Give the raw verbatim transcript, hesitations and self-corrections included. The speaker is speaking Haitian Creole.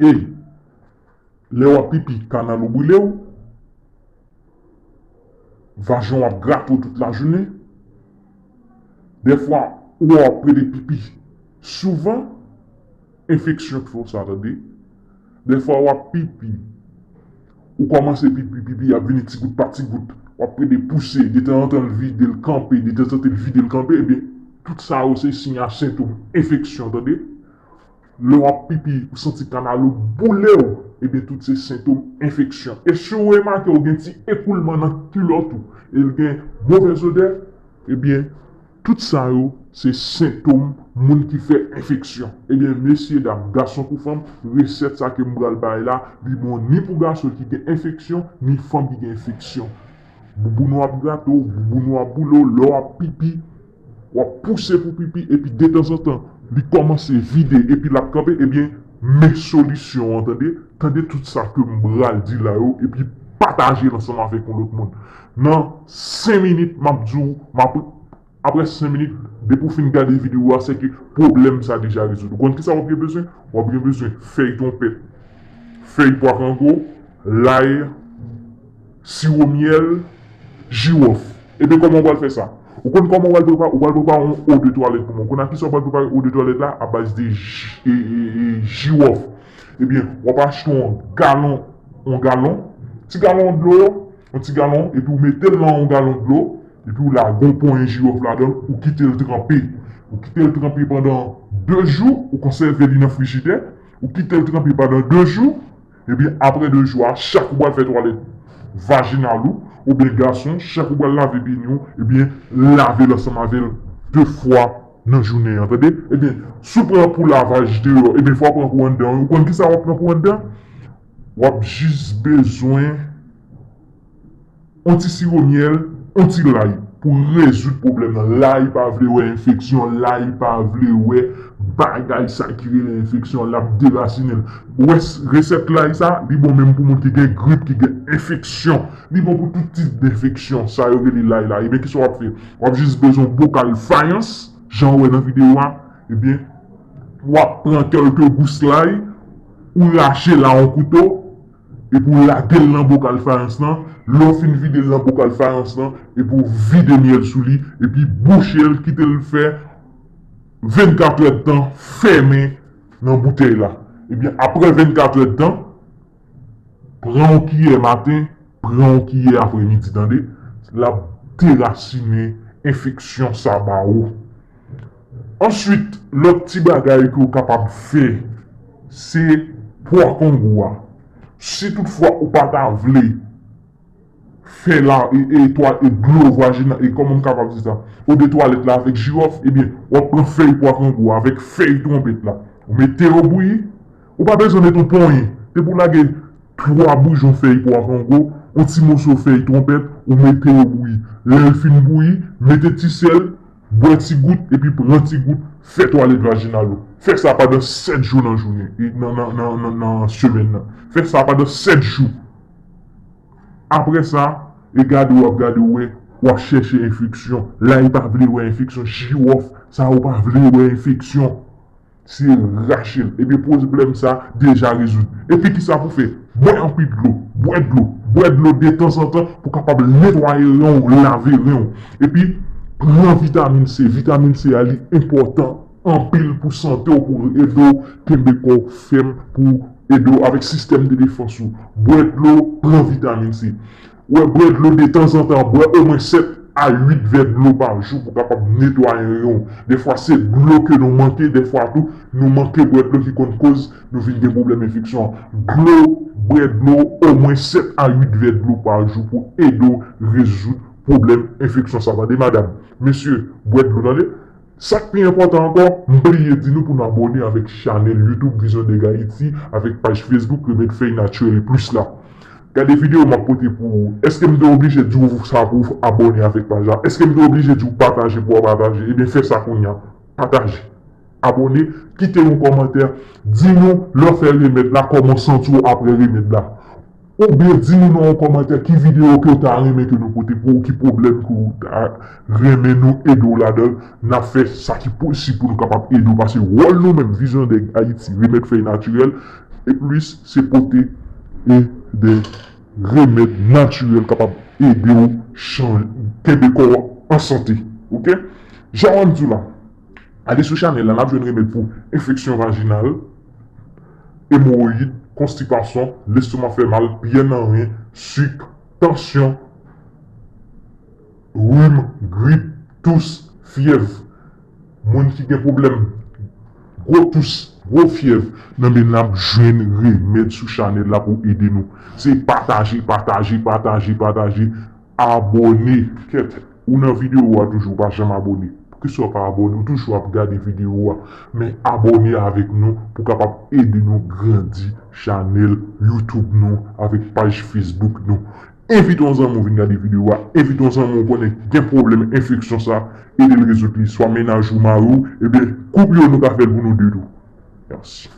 E lè w ap pipi, kanal ou brile w, vajen w ap grate w tout lajounen. Dèfwa, ou wè w ap rete pipi souvan, enfeksyon k fè w sa, tande. Dèfwa, w ap pipi, ou kòmanse pipi, pipi ap vini ti gout pa ti gout, w ap rete pouse, detanzantan l vide l kanpe, detanzantan l vide l kanpe, ebyen, tout sa yo se siy a sentòm enfeksyon, tande. Lè w ap pipi, ou santi kanal ou boule w, ebyen, tout se sentòm enfeksyon. E si w remake w gen ti ekoulman nan kilòt ou, e l gen movèz odè, ebyen, tout sa yo se sentòm moun ki fè enfeksyon. Ebyen, mesye dam, gason kou fanm, resèt sa ke m pral bay la, li bon ni pou gason ki gen enfeksyon, ni fanm ki gen enfeksyon. Bouboun ou ap grate w, bouboun ou ap boule w, lè w ap pipi, w ap pouse pou pipi, epi detanzantan, li kòmanse vide, epi l ap kanpe, ebyen, men solisyon an, tande. Tande tout sa ke m pral di la yo, epi pataje l ansanm avèk yon lòt moun. Nan senk minit, m ap di w, m ap, apre senk minit, depi w fin gade videyo a, se ke pwoblèm sa deja rezoud. Ou konn kisa w ap gen bezwen? W ap gen bezwen fèy twonpèt, fèy pwa kango, lay, siwo myèl, jiwòf. Ebyen, kòman w pral fè sa? Ou konn kòman w pral prepare? Ou pral prepare yon eau de toilette pou mwen. Ou konn ak kisa w pral prepare eau de toilette la? A baz de ji-, e, e, e, jiwòf. Ebyen, w ap achte yon galon, yon galon, ti galon dlo, yon ti galon, epi w mete l nan yon galon dlo, epi w lage yon ponyen jiwòf ladan l, ou kite l tranpe. Ou kite l tranpe pandan de jou, ou konsève li nan frijidè, ou kite l tranpe pandan de jou, ebyen, apre de jou a, chak ou pral fè twalèt vajinal ou, oubyen gason, chak ou pral lave peni w, ebyen, lave l ansanm avè l de fwa nan jounen an, tande? Ebyen, si w pran pou lavaj deyò, ebyen, fò w pran pou anndan. Ou konn kisa w ap pran pou anndan? W ap jis bezwen yon ti siwo myèl, yon ti lay pou rezoud pwoblèm nan. Lay pa vle wè enfeksyon, lay pa vle wè bagay sa ki rele enfeksyon, l ap derasinen l. Wè s-, resèt lay sa, li bon menm pou moun ki gen grip, ki gen enfeksyon. Li bon pou tout tip enfeksyon, sa yo rele lay la. Ebyen, kisa w ap fè? W ap jis bezwen yon bokal fayans, jan w wè nan videyo a. Ebyen, w ap pran kèlke gous lay, ou rache l a yon kouto, epi w lage l nan bokal fayans lan. Lè w fin vide l nan bokal fayans lan, epi w vide myèl sou li, epi bouche l, kite l fè vennkat èdtan, fèmen nan boutèy la. Ebyen, apre vennkat èdtan, pran yon kiyè maten, pran yon kiyè aprèmidi, tande. L ap derasinen enfeksyon sa ba ou. Answit, lòt ti bagay ke w kapab fè, se pwa kongo a. Si toutfwa ou pa ta vle fè la, e, e, twa-, e, dlo vajina, e, kòman m kapab di sa? Eau de toilette la avèk jiwòf, ebyen, w ap pran fèy pwa kongo a avèk fèy twonpèt la. Ou mete yo bouyi, ou pa bezwen met yon ponyen. Depi w lage twa boujon fèy pwa kongo, yon ti moso fèy twonpèt, ou mete yo bouyi. Lè l fin bouyi, mete ti sèl, bwè ti gout, epi pran ti gout, fè twalèt vajinal ou. Fè sa pandan sèt jou nan jounen, e, nan, nan, nan, nan, nan semèn nan. Fè sa pandan sèt jou. Apre sa, e gade w ap gade w wè, w ap chèche enfeksyon. Lay pa vle wè enfeksyon, jiwòf, sa yo pa vle wè enfeksyon. Se rache l. Ebyen, pwoblèm sa deja rezoud. Epi kisa pou fè? Bwè anpil dlo. Bwè dlo. Bwè dlo detanzantan pou kapab netwaye ren w, lave ren w. Epi, pran vitamin C. Vitamin C a, li enpòtan anpil pou sante w, pou ede w kenbe kò w fèm, pou ede w avèk sistèm de defans ou. Bwè dlo, pran vitamin C. Wè, bwè dlo detanzantan, bwè omwen sèt a uit vè dlo pa jou pou kapab netwaye ren w. Defwa, se dlo ke nou manke, defwa tou, nou manke bwè dlo ki konn koz nou vin gen pwoblèm enfeksyon. Dlo, bwè dlo, omwen sèt a uit vè dlo pa jou pou ede w rezoud pwoblèm enfeksyon sa. Tande, madam, mesye, bwè dlo, tande. Sa k pi enpòtan ankò, m bliye di nou pou n abòne avèk chanèl YouTube Vision Deg Haïti, avèk paj Facebook Remèd Fèy Natirèl Plis la. Gade videyo m ap pote pou ou. Èske m te oblije di w sa pou w abòne avèk paj la? Èske m te oblije di w pataje pou w pataje? Ebyen, fè sa kounye a. Pataje. Abòne, kite yon kòmantè. Di nou lè w fè remèd la, kòman w santi w apre remèd la. Oubyen di nou nan yon kòmantè ki videyo ke w ta renmen ke nou pote pou ou, ki pwoblèm ke w ta renmen nou ede w ladan l. N ap fè sa ki posib pou nou kapab ede w, paske wòl nou menm, Vision Deg Haïti, Remèd Fèy Natirèl, E plis, se pote e de remèd natirèl kapab ede w kenbe kò w an sante. Oke? Jan m di w la, ale sou chanèl la, n ap jwenn remèd pou enfeksyon vajinal, emowoyid, konstipasyon, lestoma fè mal, pyè nan ren, sik, tansyon, rim, grip, tous, fyèv. Moun ki gen pwoblèm gwo tous, gwo fyèv, nan men n ap jwenn remèd sou chanèl la pou ede nou. Se pataje, pataje, pataje, pataje. Abòne. Kèt, ou nan videyo a toujou, ou pa janm abòne. Poukisa w pa abòne? Ou toujou ap gade videyo a. Men abòne avèk nou pou kapab ede nou grandi chanèl YouTube nou avèk paj Facebook nou. Envite yon zanmi w vin gade videyo a. Envite yon zanmi w konnen gen pwoblèm enfeksyon sa. Ede l rezoud li. Swa mennaj ou, mari w, ebyen, koup yo nou ka fè l pou nou de tou. Mèsi.